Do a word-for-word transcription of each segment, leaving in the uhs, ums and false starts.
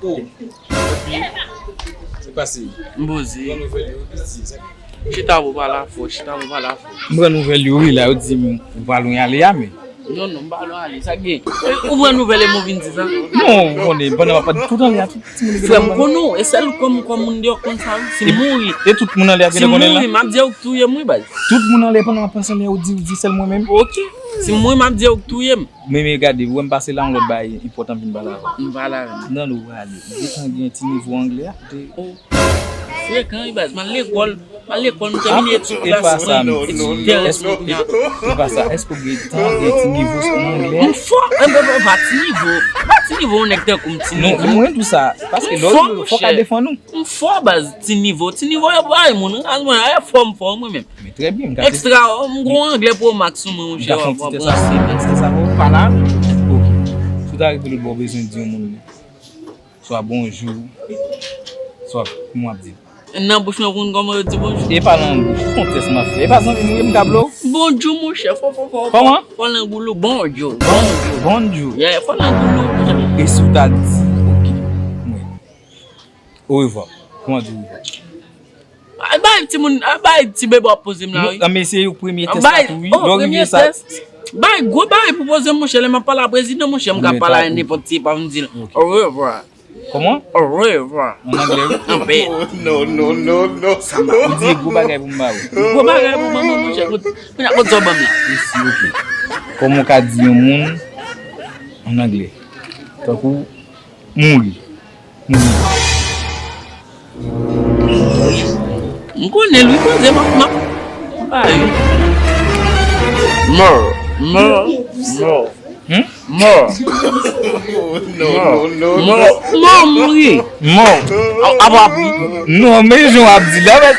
Oh, epi, se pase. M poze. Yon nouvèl yo, piti, sa. Chita pou pale afò, chita pou pale afò. M pran nouvèl yo wi la, yo di m ou pa lwen ale a men. Non, non, m pa lwen ale, sa gen. Ou pran nouvèl e m ou vin di sa? Non, ou konnen, pandan m ap pale tout anlè a tout timoun yo. Frè m konnen w, e sèl kòm kòm moun deyò konn sa wi. Si m mouri. E tout moun anlè a ki te konnen la? Si m mouri, m ap di yo k touye m wi baz. Tout moun anlè pandan m ap pase anlè a, ou di, ou di sèl mwen menm? Ok. Si m mouri, m ap di yo k touye m. Men men gade, ou wè m pase la yon lòt bagay enpòtan vin pale avè w. M pale avè m. Nan ou prale. Ou gentan gen ti nivo anglè a? Frekan wi baz, m al lekòl, m al lekòl, m tèmine etid klasik mwen, etid tèlès mwen kounye a. E pa sa, èske w gentan gen ti nivo nan anglè? M fò, e pa ti nivo, pa ti nivo yon nèg tankou m ti nivo. Non, mwen tou sa, paske lè w fò ka defann ou. M fò baz, ti nivo, ti nivo yo pa e moun, raz mwen, e fò m fò mwen menm. Men trè byen, m ka. Ekstra, m gon anglè pro max sou mwen monchè, w ap pran se. M ka fè yon ti tès avè w, tès avè w. Pa la? Ok. Si w ta rive lòt bò, w bezwen di yon moun swa bonjou, swa kòman w ap di l? Nan bouch mwen pou m konn kòman yo di bonjou. E pa nan bouch, se yon tès m ap fè. E pa zanmi m ou ye, m ka blow? Bonjou monchè, fò fò fò. Kòman? Fò nan goulou, bonjou. Bonjou. Bonjou. Yeah, fò nan goulou. E si w ta di, ok, mwen. Orevwa. Kòman w di orevwa? Al bay timoun, al bay ti bebe w ap poze m la wi. Non men se yon premye tès la tou wi. Lè w rive sa. Bay gwo bagay pou poze m monchè, lè m ap pale a prezidan monchè, m ka pale a nenpòt ti epa m di l orevwa. Kòman? Orevwa. An anglè wi. Anpè. Non, non, non, non. Ou di e gwo bagay pou m ba ou. Gwo bagay pou ban mwen monchè, kote, kounye a kote sa w ban m la? Isi, ok. Kòman w ka di yon moun an anglè? Tankou mouri. M konnen l wi, poze m ap, m ap bay. Mò, mò, mò. Mò. Mò. Mò, mò, mouri. Mò. Apa ap ri. Non, men jan w ap di la,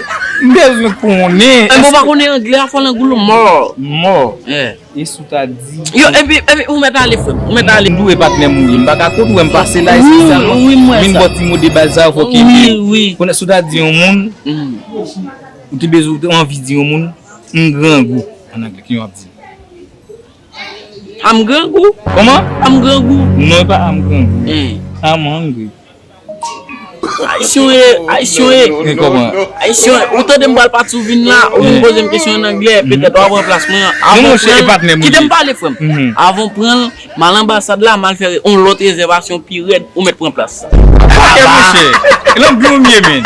m bezwen konnen. Èske w pa konnen anglè a fò nan goulou? Mò. Mò. E si w ta di. Yo, epi, epi, ou mèt ale, frè m. Ou mèt ale. M dwe patnè m ou ye. M pa ka kote w wè m pase la espesyalman. Wi, wi, m wè sa. Vin bò ti mo de baz sa yo fò kenbe. Wi, wi. Konnen si w ta di yon moun, ou te bezwen, ou te anvi di yon moun, m grangou. An anglè, ki w ap di? I'm grangou? Kòman? I'm grangou. Non, e pa I'm grangou. I'm hungry. Ayisyen w ye, Ayisyen w ye. Men kòman? Ayisyen w ye. Ou tande m pral pati ou vin la, ou vin poze m kesyon an anglè, petèt w ap ranplas mwen. Non, monchè, e patnè m ou ye. Kite m pale, frè m. Avan w pran l, m al anbasad la, m al fè yon lòt rezèvasyon pi rèd, ou mèt pran plas sa. Ok, monchè. E nan blo m ye, men.